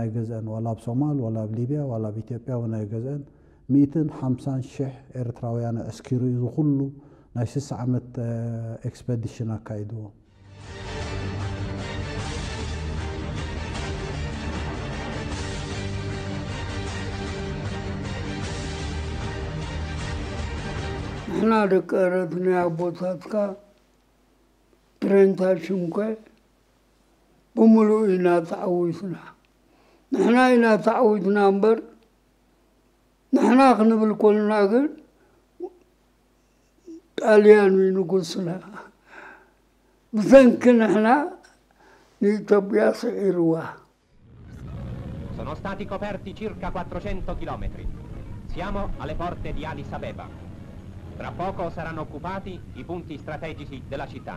ኣይገዝአን፣ ዋላ ኣብ ሶማል፣ ዋላ ኣብ ሊብያ፣ ዋላ ኣብ ኢትዮጵያ እውን ኣይገዝአን። ሚእትን ሓምሳን ሽሕ ኤርትራውያን ኣዕስኪሩ እዩ። እዚ ኩሉ ናይ ስሳ ዓመት፣ እ፣ ኤክስፐዲሽን ኣካይድዎ። ንሕና ደቂ ኤረት ናይ ኣቦታትካ ትሬንታ ሽምኮ ብምሉኡ ኢና ተዓዊትና። ንሕና ኢና ተዓዊትና እምበር፣ ንሕና ክንብል ኮልና ግን ጣልያን እዩ ንጉስና። ብሰንኪ ንሕና ንኢትዮጵያ ስዒርዋ። Sono stati coperti circa quattrocento chilometri. Siamo alle porte di Addis Abeba. Tra poco saranno occupati i punti strategici della città.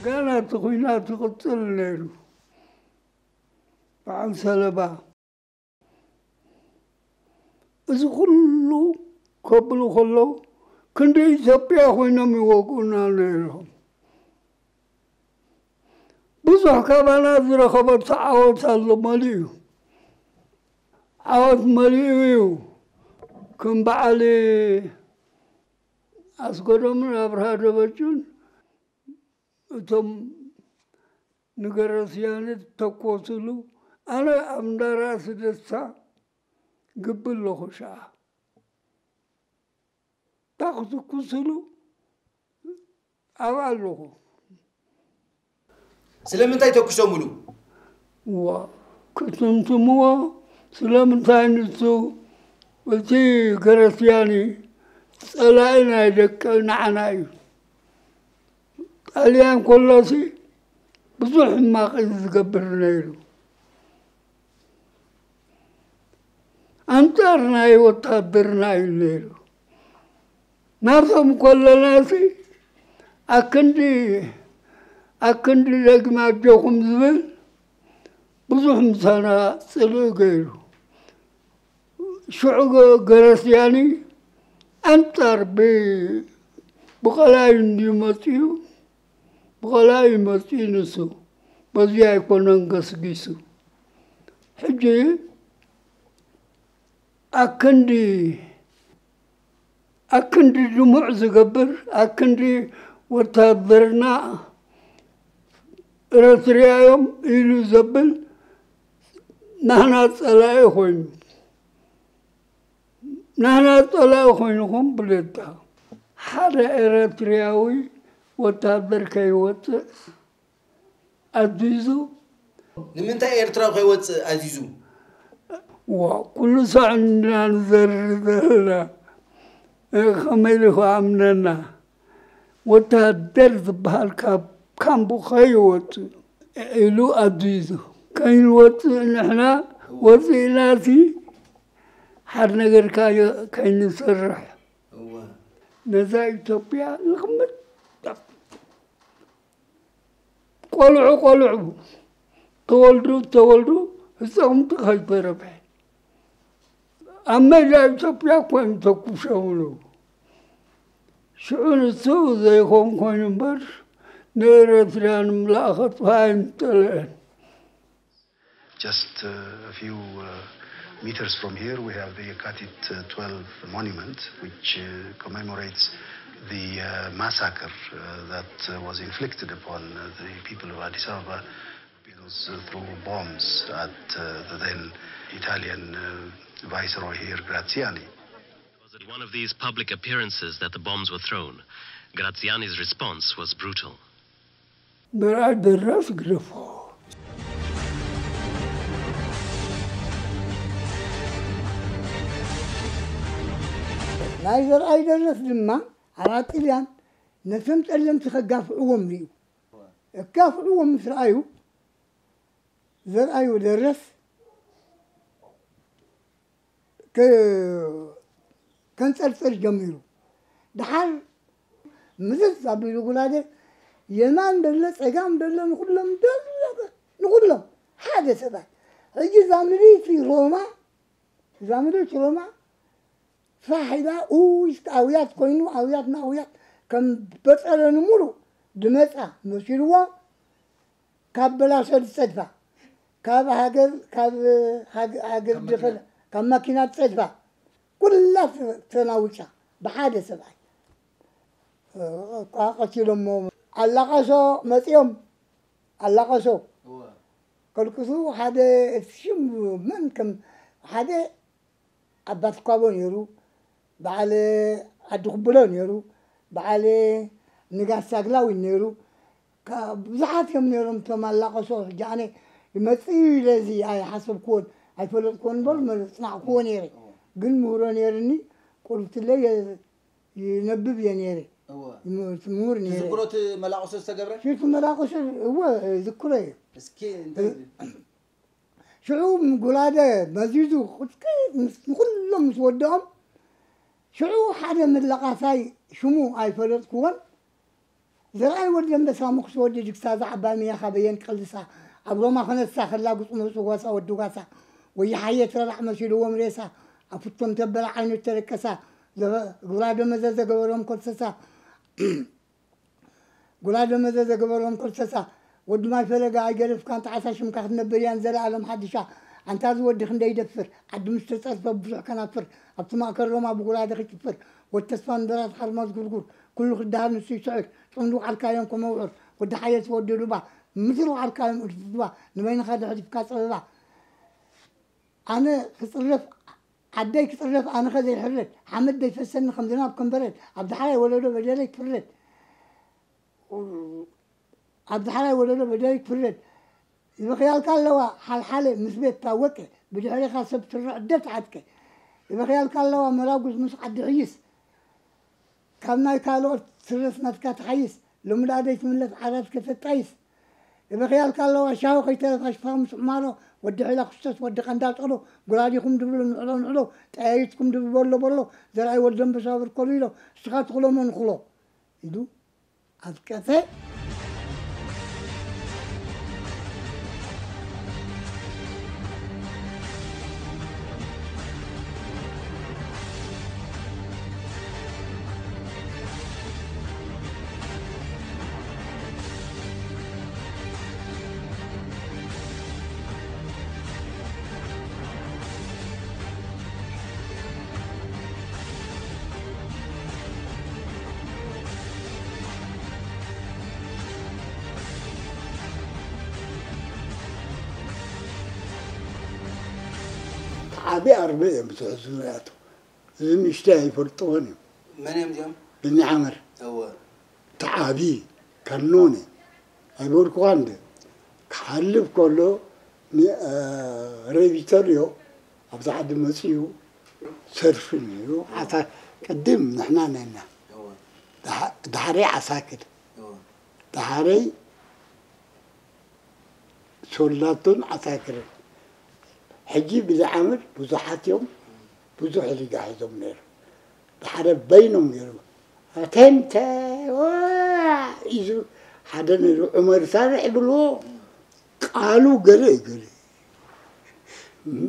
ገና እቲ ኲናት ይቕጽል ነይሩ። በዓል ሰለባ እዚ ኩሉ ከብሉ ከለዉ ክንዲ ኢትዮጵያ ኮይኖም ይወግኡና ነይሮም። ብዙሕ ካባና ዝረኸበቶ ዓወት ኣሎ፣ መሊኡ ዓወት መሊኡ እዩ። ከም በዓል ኣስገዶምን ኣብርሃ ደበጩን እቶም ንገረስያኒ ተኮስሉ። ኣነ ኣብ እንዳ ራእሲ ደስታ ግቢ ኣለኹ። ሸዓ እንታይ ክትኩስሉ ኣብኣ ኣለኹ። ስለምንታይ ተኩሶምሉ? ዋ ክትምትምዎ ስለምንታይ? ንሱ እቲ ገረስያኒ ጸላኢ ናይ ደቂ ንዓና እዩ። ጣልያን ከሎሲ ብዙሕ ሕማቕ እዩ ዝገብር ነይሩ። ኣንጻር ናይ ወታደርና እዩ ነይሩ። ናቶም ከለናሲ ኣክንዲ ኣክንዲ ደግሚ ኣጆኹም ዝብል ብዙሕ ምሳና ጽልኢ ገይሩ። ሽዑ ገ- ገረስያኒ ኣንጻር ብ- ብቐላይ እንድዩ መጺኡ፣ ብቐላይ እዩ መጺኡ ንሱ። በዚ ኣይኮነን ገስጊሱ። ሕጂ ኣክንዲ ኣክንዲ ድሙዕ ዝገብር ኣክንዲ ወታደርና ኤረትርያ እዮም ኢሉ ዘብል ናህና ጸላኢ ኮይኑ ናህና ጸላኢ ኮይንኹም ብለታ ሓደ ኤረትርያዊ ወታደር ከይወፅእ ኣዚዙ። ንምንታይ ኤርትራዊ ከይወፅእ ኣዚዙ? ዋ ኩሉ ሳዕ ኢና ንዘርር ዘለና። ከመይ ኢሉ ክኣምነና? ወታደር ዝበሃል ካብ ካምቡ ከይወፅእ ኢሉ ኣዚዙ። ከይንወፅእ ንሕና ወፂእናሲ ሓደ ነገር ከይንሰርሕ ነዛ ኢትዮጵያ ንኽምጠጥ ቆልዑ ቆልዑ ተወልዱ ተወልዱ ህፃውንቲ ከይተረፈ ኣብ ሜዳ ኢትዮጵያ እኮ እዮም ተኩሶምሉ። ሽዑ ንሱ ዘይኮን ኮይኑ እምበር ንኤረትርያ ንምልኣኸ ጥፋ ኣይምጠልአን። Just uh, a few uh, meters from here, we have the Yekatit uh, twelve monument, which uh, commemorates the uh, massacre uh, that uh, was inflicted upon uh, the people of Addis Ababa because uh, through bombs at uh, the then Italian uh, Viceroy here, Graziani. It was at one of these public appearances that the bombs were thrown. Graziani's response was brutal. ምርኣይ ድረስ ግደፎ። ናይ ዘርኣይ ደረስ ድማ ኣራት ጥልያን ነቶም ጸለምቲ ከጋፍዕዎም ርእዩ። ከጋፍዕዎም ምስ ረኣዩ፣ ዘርኣይ ደረስ ከ-፣ ከንጸርጽር ጀሚሩ። ደሓር ምዝዝ ኣቢሉ ጉላደ፣ የማን ደሎ፣ ጸጋም ደሎ፣ ንኹሎም ደሎ፣ ንኹሎም ሓደ ሰብኣይ። ሕጂ እዛ ምድሪ ሮማ፣ እዛ ምድሪ ሮማ ፋሕ ኢላ፣ ኡይ፣ ኣውያት ኮይኑ፣ ኣውያት ንኣውያት ከም በጸረ ንምሉእ ድመጻ መሲልዎ፣ ካብ በላሶ ዝጸድፋ፣ ካብ ሃገር፣ ካብ ሃገ-፣ ሃገር ካብ ድኽል፣ መኪና። ካብ ማኪና ዝጸድፋ፣ ኩላ ተ-፣ ተናዊጻ ብሓደ ሰብኣይ። እ፣ ቋ-፣ ቀቲሎሞ። ኣላቐሶ መጺኦም፣ ኣላቐሶ። እወ። ከልቅሱ ሓደ፣ እቲ ሽም መን ከም ሓደ ኣባ ትኳቦ ነይሩ፣ በዓል ዓዲ ኩብሎ ነይሩ፣ በዓል ንጋስ ሳግላዊ ነይሩ። ከ-፣ ብዙሓት እዮም ነይሮም እቶም ኣላቐሶ። ሕጂ ኣነ ይመጽእ እዩ ኢለ እዚ ኣይሓሰብክዎን ኣይፈለጥክዎን እምበር መጽናዕክዎ ነይረ። ግን ምህሮ ነይርኒ፣ ቁርብትለይ የ-፣ ይነብብ እየ ነይረ። እወ። ይም-፣ ምሁር እቲ ነይረ። ዝክሮ እቲ መላቕሶ ዝተገብረ? ሽቱ መላቕሶ፣ እወ፣ ዝክሮ እየ። እስኪ እንታይ ሽዑ ጉላደ መዚዙ ቁጥቂ ምስ፣ ንኹሎም ምስ ወድኦም፣ ሽዑ ሓደ ምለቓሳይ ሽሙ ኣይፈለጥክዎን፣ ዘርኣይ ወዲ ኣንበሳ፣ መኩስ ወዲ ድግሳ፣ እዛ ዓባይ መያኻ በየን ቀልሳ፣ ኣብ ሮማ ከነሳ ከላ ጉጽ መጹ ጓሳ ወዲ ጓሳ፣ ወይሓየ ተራራሕ መሲልዎም ሬሳ፣ ኣፉቶም ተበላ ዓይኑ ተለቀሳ፣ ዘበ-፣ ጉላደ መዘዘ ገበሮም ኮልሰሳ። ጉላደ መዘዘ ገበሮም ኮልሰሳ፣ ወዲ ማይ ፈለጋ ኣይገደፍካን ጣዕሳ ሽምካ ክትነብር እያን ዘለኣለም ሓድሻ። ኣንታ እዚ ወዲ ክንደይ ይደፍር፣ ዓዲ ምስ ተጸርፈ ብዙሕ ከናፍር፣ ኣብቲ ማእከል ሮማ ብጉላደ ክጭፍር፣ ወዲ ተስፋ ንበራት ሓርማዝ ጉርጉር፣ ኩሉ ክደሃር ንሱ ይስዕር፣ ጽምዱ ዓርካዮም ከመውዕር፣ ወዲ ሓየት ወዲ ዱባ፣ ምድሪ ዓርካዮም እድባ፣ ንበይንኻ ድሕሪፍካ ጸበባ። ኣነ ክጽረፍ ዓደይ ክጽረፍ ኣነኸ ዘይሕረድ፣ ሓመድ ዘይፈሰኒ ከም ዝናብ ከም በረድ፣ ኣብ ዳሕራይ ወለዶ በደለይ ክፍረድ፣ ኣብ ዳሕራይ ወለዶ በደለይ ክፍረድ። ይበኽያልካ ኣለዋ ሓልሓለ ምስ ቤት ታወቀ፣ ብድሕሬኻ ሰብ ትርዕ ደት ዓጥቀ። ይበኽያልካ ኣለዋ መራጉዝ ምስ ዓዲ ሕይስ፣ ካብ ናይ ካልኦት ትርፍ ናትካ ትሓይስ፣ ሎሚ ደኣ ዘይትምለስ ዓራት ከተጣይስ። ይበኽያልካ ኣለዋ ሻሁ ከይተረፋ ሽፋ ምስ ዑማሮ፣ ወዲ ሒላ ክስቶስ ወዲ ቀንዳጠሎ፣ ጉራዲኹም ድብሉ ንዕሎ ንዕሎ፣ ጠያይትኩም ድብሉ በሎ በሎ፣ ዘርኣይ ወዲ ኣንበሳ ብርከሉ ኢሎ፣ እስኻ ትኽሎ መን ንኽሎ ኢሉ ኣጥቀሰ። ዓቢ ኣርበ እዮም ዝሕዙ እዚኣቶም። እዚ ንእሽተይ ኣይፈልጥዎን እዮም። መን እዮም እዚኦም? ብኒ ዓመር። እወ። እቲ ዓቢ ካኖነ ኣይበልኩኻን ዶ? ክሓልፍ ከሎ ኒ-፣ እ፣ ሬቪተርዮ ኣብዚ ዓዲ መጺኡ ሰልፊ ነይሩ። ዓሳ ቅድም ንሕና ነና። እወ። ዳሕ-፣ ዳሕረይ ዓሳክር። እወ። ዳሕረይ ሶላቶን ዓሳክርን። ሕጂ ብዝዓምር ብዙሓት እዮም፣ ብዙሕ ሪጋ ሒዞም ነይሩ። ድሓረ በይኖም ገይሩ። ኣተንተ፣ ዋ፣ ኢሉ ሓደ ነይሩ፣ ዑመር ሳልሕ ይብልዎ። ቃሉ ገለ እዩ ገለ። እም።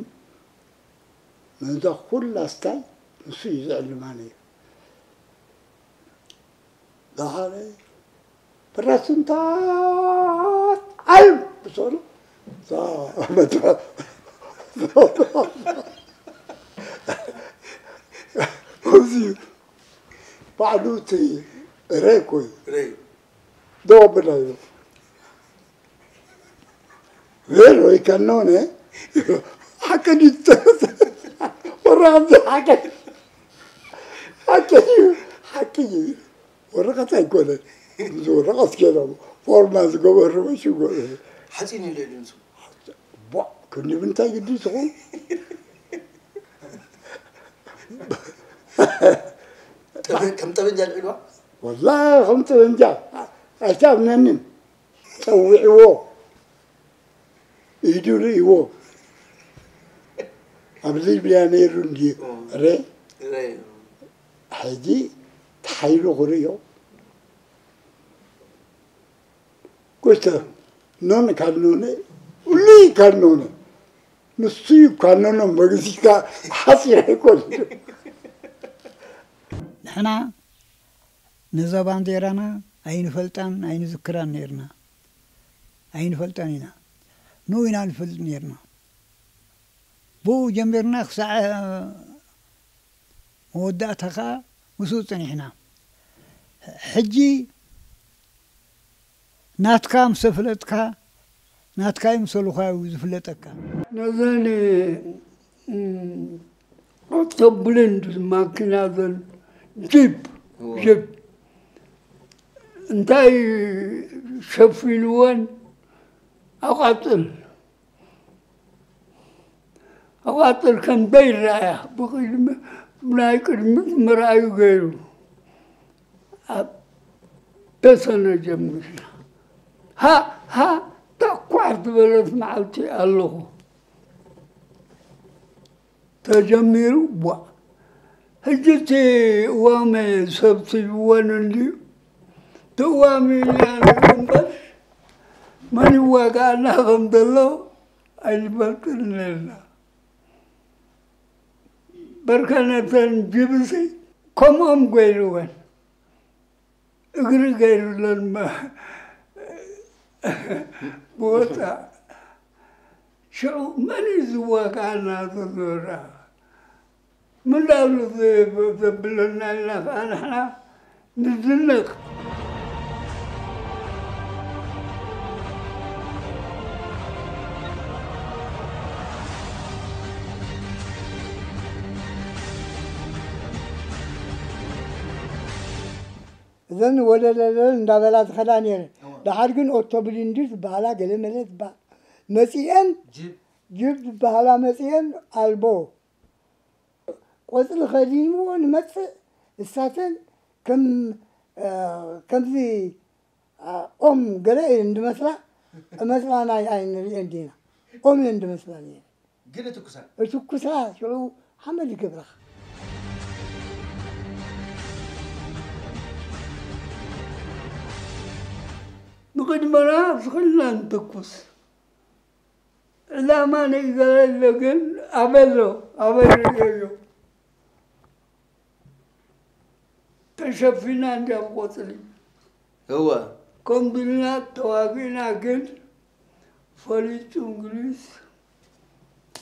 ነዛ ኩላ ስታይ ንሱ እዩ ዝዕልማ ነይሩ። ደሓረ ፕረስንታት ዓለም ብሰሉ እዛ መድረ-፣ እዚ ባዕሉ እቲ ሬኮ እዩ። ሬ። ዶ ብላ እዩ። ቬሎ ይከነውነ ሓቂ ድዩ? ወረ ከምዚ ሓቂ፣ ሓቂ ድዩ? ሓቂ እዩ። ወረቐት ኣይኮነን። ከምዚ ወረቐት ገይሮም ፎርማ ዝገበሩ መሽጎ። ሓፂን እዩ ልዕሊ ንሱ። ቧ፣ ክንዲ ምንታይ ግዲ ትኾን? ከም ጠበንጃ ልዕልዋ። ወላ ከም ጠበንጃ ኣይታምነንን። ጸዊዕዎ፣ ኢዱ ርእይዎ። ኣብ ሊብያ ነይሩ እንድዩ። ረ ሕጂ ተሓይሉ ክርእዮ። ጎይታ፣ ኖነ ካኖነ፣ ሁሉ ካኖነ። ንሱ እዩ ካኖነ መግዚካ ሓፂር ኣይኮን። ንሕና ነዛ ባንዴራና ኣይንፈልጣን ኣይንዝክራን ነይርና። ኣይንፈልጣን ኢና። ንኡ ኢና ንፈልጥ ነይርና። ብኡ ጀሚርና ክሳዕ መወዳእታ ኸዓ ምስኡ ጸኒሕና። ሕጂ ናትካ ምስ ኣፍለጥካ፣ ናትካ ይምሰሉኻ እዩ ዝፍለጠካ። ነዘን፣ እም፣ ኦቶብሊንድ ማኪና ዘን ጂፕ፣ እወ። ጂፕ እንታይ ሸፊንወን? ኣቓጽል። ኣቓጽል ከም ዘይረኣያ ብቕድሚ፣ ብናይ ቅድሚት ምርኣዩ ገይሩ። ኣብ ተሰነ ጀሚርና። ሃ፣ ሃ፣ ተኳዕ ዝበለት መዓልቲ ኣለኹ። ተጀሚሩ፣ ቧ። ሕጂ እቲ እዋመ ሰብሲብወን እንድዩ። እቲ እዋመ ኢና ንርኢ እምበር፣ መን ይዋጋኣና ከም ዘሎ ኣይንፈልጥን ነርና። በርከ ነተን ጅብሲ ከምኦም ገይርወን። እግሪ ገይሩለን መ-፣ ብወፃ። ሽዑ መን እዩ ዝዋጋኣና ዘሎ? ምን ዳሉ ዘ-፣ ዘብለና ኢልና ከዓ ንሕና ንድነቕ። እዘን ወለለለል እንዳበላ ዝኸዳ ነይረን። እወ። ደሓር ግን ኦቶብሊንዲ ዝበሃላ ገለ መለ ዝበሃል መፂአን፣ ጅብ። ጅብ ዝበሃላ መፂአን ኣልቦ ቆፅሊ ከዲንዎ ንመፅእ፣ እሳተን ከም፣ እ፣ ከምዚ፣ እ፣ ኦም ገለ እየን እንድመስላ፣ እመስላና ኣይንርእየን ዲና። ኦም እየን እንድመስላ ነይረን። ግን እትኩሳ። እትኩሳ ሽዑ ሓመድ ይገብራኻ። ንቕድመና ዝኽልና ንተኩስ። ዕላማ ንእገለ ኣሎ ግን ኣበሎ፣ ኣበሎ እዮ። ተሸፊና እንዲያ ብቆፅሊ። እወ። ከምዚ ኢልና ተዋጊእና ግን ፈሊጡ እንግሊዝ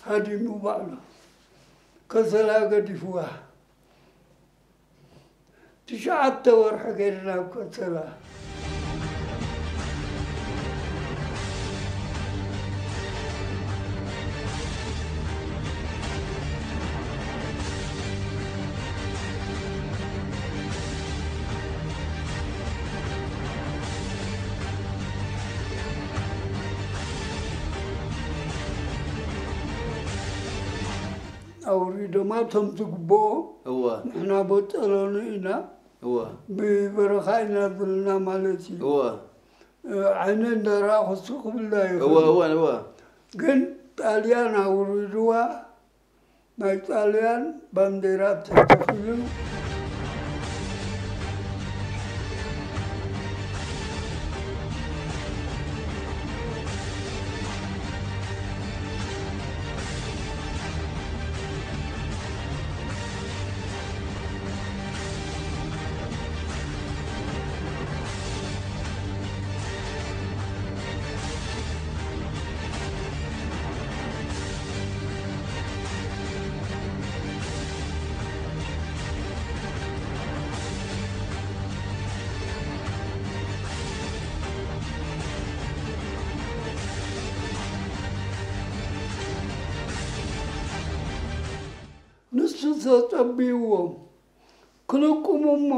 ሃዲሙ ባዕሉ። ከሰላ ገዲፍዋ። ትሽዓተ ወርሒ ገይርና ኣብ ከሰላ። ኣውሪዶማ እቶም ዝግብኦ እወ። ንሕና በጠሎኒ ኢና። እወ። ብበረኻ ኢና ዘለና ማለት እዩ። እወ። እ፣ ዓይነ እንዳረኣኹ ስቕ ክብላ እወ፣ ይኽእል። እወ፣ እወ። ግን ጣልያን ኣውሪድዋ፣ ናይ ጣልያን ባንዴራ ተተኺሉ። ንሱ ተጸቢዎም ክልቁሙ እሞ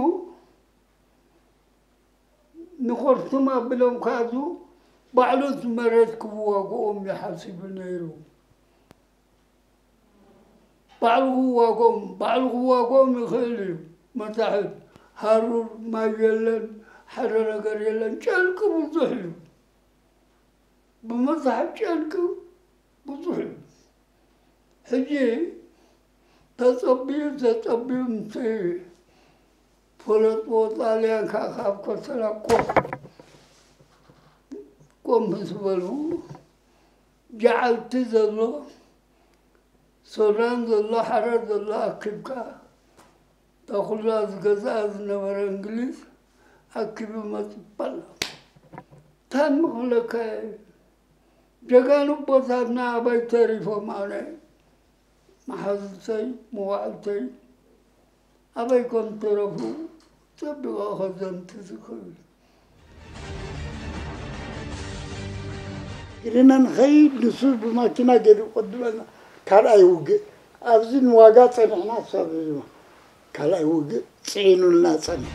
ንኸርቱም ኣቢሎም ክኣትዉ ባዕሉ እቲ መሬት ክዋግኦም እዩ ሓሲቡ ነይሩ። ባዕሉ ክዋግኦም፣ ባዕሉ ክዋግኦም ይኽእል እዩ። መታሕት፣ ሃሩር፣ ማይ የለን፣ ሓደ ነገር የለን። ጨንቂ ብዙሕ እዩ። ብመታሕት ጨንቂ ብዙሕ እዩ። ሕጂ ተጸብዩ ተጸብዩ ምስ ፈለጥዎ፣ ጣልያን ከዓ ካብ ከተላ ቆም ቆም ምስ በሉ፣ ጀዓልቲ ዘሎ፣ ሶዳን ዘሎ፣ ሓረር ዘሎ ኣኪብካ፣ እታ ኩላ ዝገዝኣ ዝነበረ እንግሊዝ ኣኪቡ መጽእ በላ። እንታይ ምኽብለካ እየ? ጀጋኑ ኣቦታትና ኣበይ ተሪፎም? ኣነ መሓዙተይ፣ መዋዕልተይ ኣበይ ከም ተረፉ ጸቢቐ ከዘንቱ ዝኽእል። ኢልና ንኸይድ፣ ንሱ ብማኪና ገይሩ ይቐድመና። ካልኣይ ውግእ ኣብዚ ንዋጋ ጸኒሕና፣ ክሳብ እዚ ካልኣይ ውግእ ጽዒኑልና ጸኒሑ።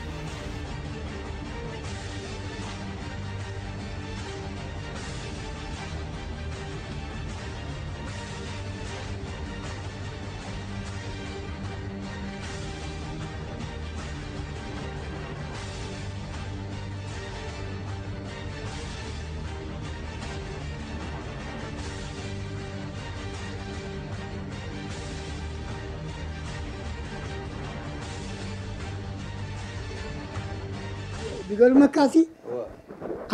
ዝገርመካሲ፣ እወ።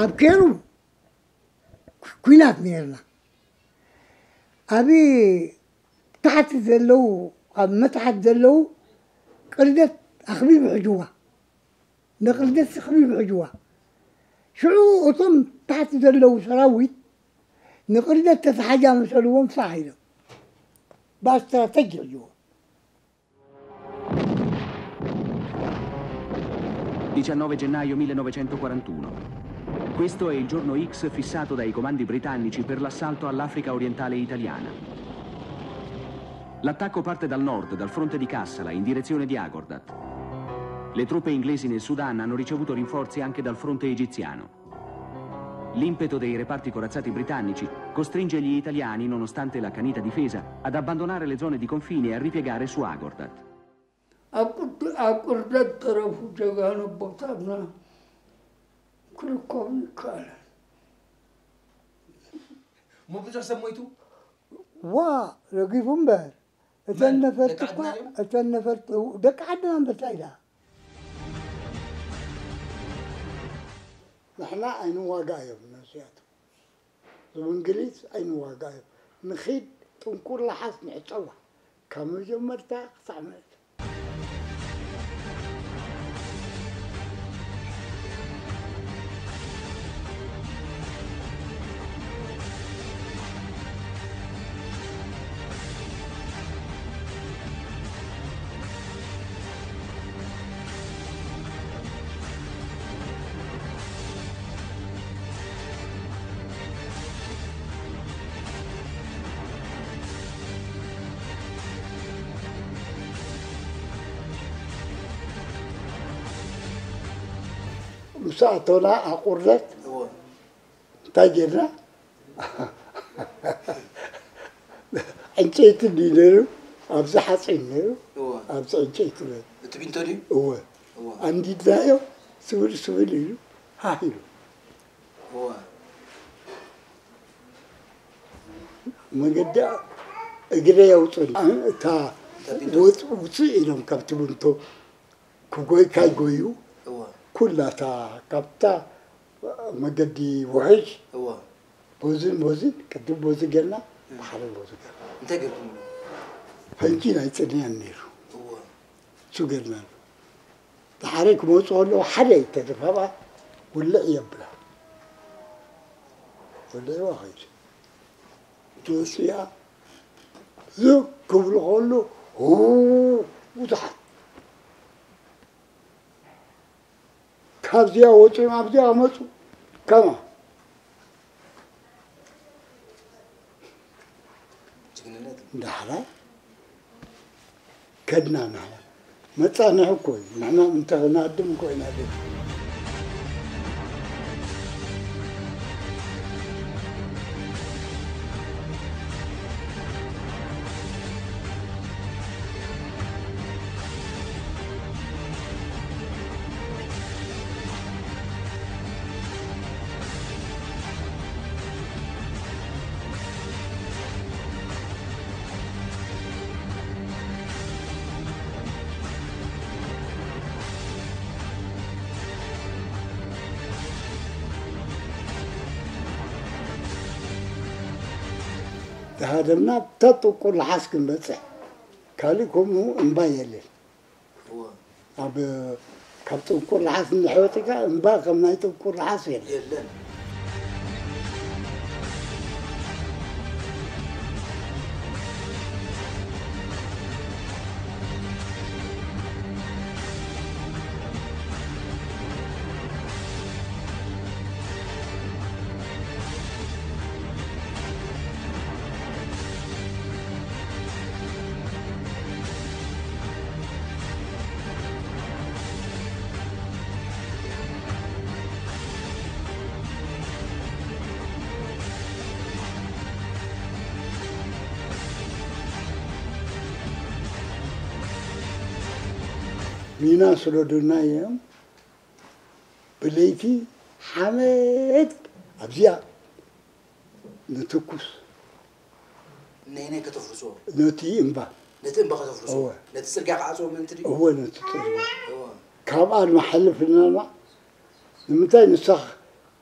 ኣብ ኬሩ ኩናት ነይርና። ኣብ ታሕቲ ዘለዉ፣ ኣብ መታሕት ዘለዉ ቅርደት ኣኽቢቡ ሕጅዋ። ንቅርደት ኣኽቢቡ ሕጅዋ። ሽዑ እቶም ታሕቲ ዘለዉ ሰራዊት ንቅርደት ተተሓጃ መሰልዎም ፋሕ ኢሎም። ብኣስትራተጂ ሕጅዋ። diciannove gennaio millenovecentoquarantuno. Questo è il giorno X fissato dai comandi britannici per l'assalto all'Africa orientale italiana. L'attacco parte dal nord, dal fronte di Kassala, in direzione di Agordat. Le truppe inglesi nel Sudan hanno ricevuto rinforzi anche dal fronte egiziano. L'impeto dei reparti corazzati britannici costringe gli italiani, nonostante l'accanita difesa, ad abbandonare le zone di confine e a ripiegare su Agordat. ኣብ ቅድ- ኣብ ቅርደት ተረፉ ጀጋኑ ኣቦታትና ክርከቡ ይከኣል። እሞ ብዙሕ ሰብ ሞይቱ? ዋ ረጊፉ እምበር እተን መን? ነፈርቲ ደቂ እኳ ዓድና እዮም? እተን ነፈርቲ ደቂ ዓድና ኣንበሳ ኢላ። ንሕና ኣይንዋጋእ እዮም ነዚኣቶም። እዞም እንግሊዝ ኣይንዋጋእ እዮም። ንኺድ ጥንቁር ለሓስ ንዕጸዋ ካብ መጀመርታ ክሳዕ ምእንቲ። ምስ ኣቶና ኣቑርደት እንታይ ጌርና? ዕንጨይቲ ድዩ ነይሩ? ኣብዚ ሓፂን ነይሩ፣ ኣብዚ ዕንጨይቲ ነይሩ። እቲ ቢንቶ ድዩ? እወ። እወ። ኣንዲድናዮ፣ ስብል ስብል ኢሉ ሃህ ኢሉ። እወ። መገዲ እግረ የውፅን እታ እታ ቢንቶ። ወፅ ውፅእ ኢሎም ካብቲ ቢንቶ ክጎይ ካይጎዩ እወ። ኩላታ ካብታ መገዲ ውሕጅ እወ። ቦዝን ቦዝን ቅድም ቦዚ ገና ብሓደ ቦዚ ገና እንታይ ገርኩምሉ? ፈንጂ ናይ ፅንያን ነይሩ እወ። እሱ ገርናሉ። ድሓረይ ክመፁ ከለዉ ሓደ ይተርፍ ኣብኣ ውልዕ የብላ ወልዕዋ ኸይድ መፅያ ዝ ክብሉ ከሉ ው ብዙሓት ካብዚኣ ወፂኦም ኣብዚኣ መፁ ከማ ጅግንነት ዳሕራይ ከድና ናህና መፃንሒ እኮ እዩ ንሕና እንተ ክንሃድም እኮ ኢና ደግ ተሃደምና ብታ ጥቁር ለሓስ ክንበጽሕ፣ ካልእ ከምኡ እምባ የለን። እወ። ኣብ፣ ካብ ጥቁር ለሓስ እንድሕር ወጺእካ እምባ ከም ናይ ጥቁር ለሓስ የለን። የለን። ሚና ስደዱልና እዮም። ብለይቲ ሓመድ ኣብዚኣ ንትኩስ። ነይነይ ከተፍርሶ? ነቲ እምባ። ነቲ እምባ ከተፍርሶ? እወ። ነቲ ጽርግያ ክዓጽዎ ምእንቲ ድዩ? እወ፣ ነቲ ጽርግያ። እወ። ካብኣ ንሓልፍ እናልማ፣ ንምንታይ ንሳ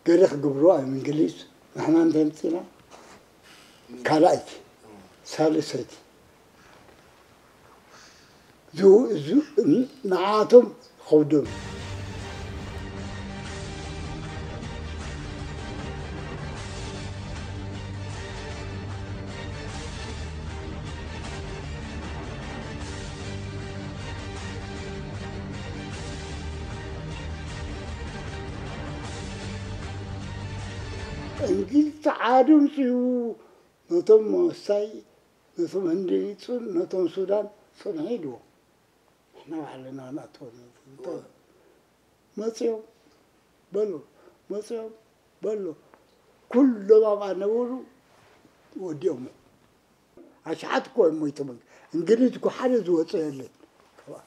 ገለ ክገብርዋ እዮም እንግሊዝ፣ ንሕና እንታይ ኣምጺእና? ካልኣይቲ፣ እወ። ሳልሰይቲ። ዙ-፣ ዙ-፣ ን-፣ ንዓኣቶም ይኸብዶም። እንግሊዝ ተዓድምፅዩ ነቶም መወሳይ፣ ነቶም ህንዲ፣ ነቶም ሱዳን ፅንሑ ኢልዎም። ንሕና ባዕልና ንኣትወሉ። እወ። መጺኦም በሎ፣ መጺኦም በሎ። ኩሎም ኣብኣ ነበሩ፣ ወዲኦሞ። ኣሽሓት እኮ እዮም ሞይቶም። እንግሊዝ እኮ ሓደ ዝወጸ የለን ካብኣ።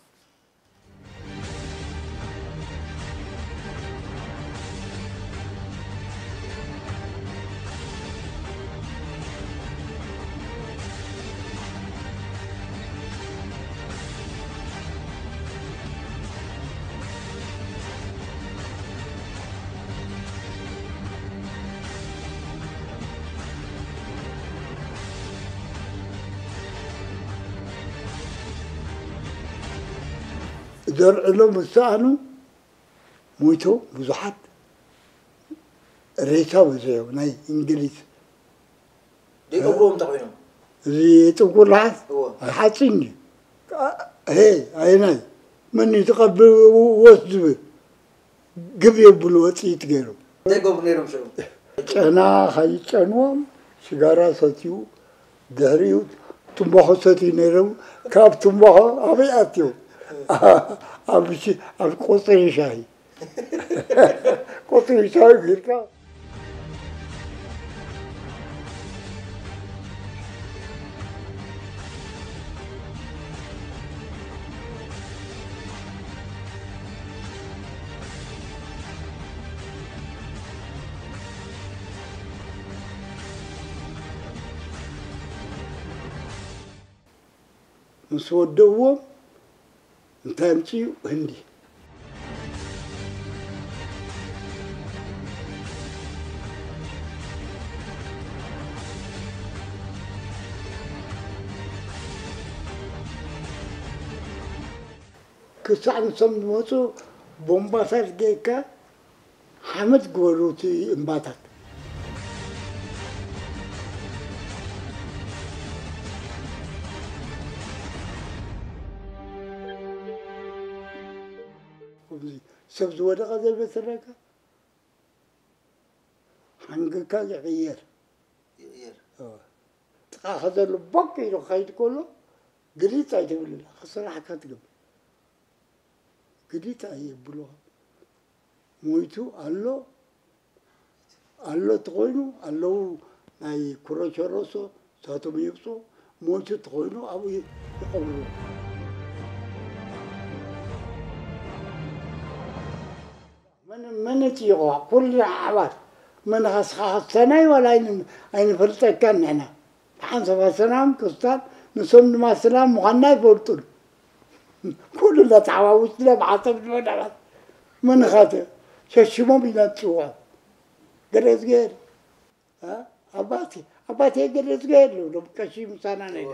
ዘርዕሎም ዝሰኣኑ ሞይቶም ብዙሓት ሬሳ በዚሖም ናይ እንግሊዝ። ዘይቀብርዎም እንታይ ኮይኖም? እዚ ጥንቁር ለሓስ እዎ። ሓፂን እዩ። ሄ፣ ኣይናይ፣ መን እዩ ትቐብር ወስ ዝብል? ግብ የብሉ ወፅኢት ገይሩ። እንታይ ገብሩ ነይሮም ሽዑ? ጨና ከይጨንዎም ሽጋራ ሰትዩ ድሕሪኡ ትንባኾ ሰትዩ ነይሮም። ካብ ትንባኾ ኣበይ ኣትዮም? ኣብ ሽ-፣ ኣብ ቆፅሪ ሻሂ። ቆፅሪ ሻሂ ጌርካ። ምስ ወደእዎም እንታይ ኣምፅኡ? ህንዲ። ክሳዕ ንሶም ዝመፁ ቦምባታት ጌርካ ሓመድ ግበሩ እቲ እምባታት። ከምዚ ሰብ ዝወደቐ ዘይመስለካ፣ ሓንግካ ይቕየር። ይቕየር። እወ። ጥቓኻ ዘሎ ቦቅ ኢሉ ክኸይድ ከሎ ግልጽ ኣይትብልን፣ ክስራሕካ ትገብር። ግልጽ ኣየብሉኻ። ሞይቱ ኣሎ፣ ኣሎ ተኾይኑ ኣለዉ ናይ ኩሮቸሮሶ ሳቶም የብጽሑ፣ ሞይቱ ተኾይኑ ኣብኡ ይቐብሩ። መን፣ መን ይጥይቖ? ኩሉ ኣሕባር። መን ኸስኻ ሰናይ ዋላ ኣይን-፣ ኣይንፈልጠካን ንሕና። ሓንሳብ ሰላም ክርስታን፣ ንሶም ድማ ሰላም ምዃንና ኣይፈልጡን። ኩሉ እናተሓዋወስና ብሓሳብ ንበላዕባት። መን ኻተ? ሸሽሞም ኢና ንጽውዖም። ገለ እዝግሄር፣ እ፣ ኣባቲ፣ ኣባቴ ገለ ዝገየሉ ሎም ቀሺ ምሳና ነይደ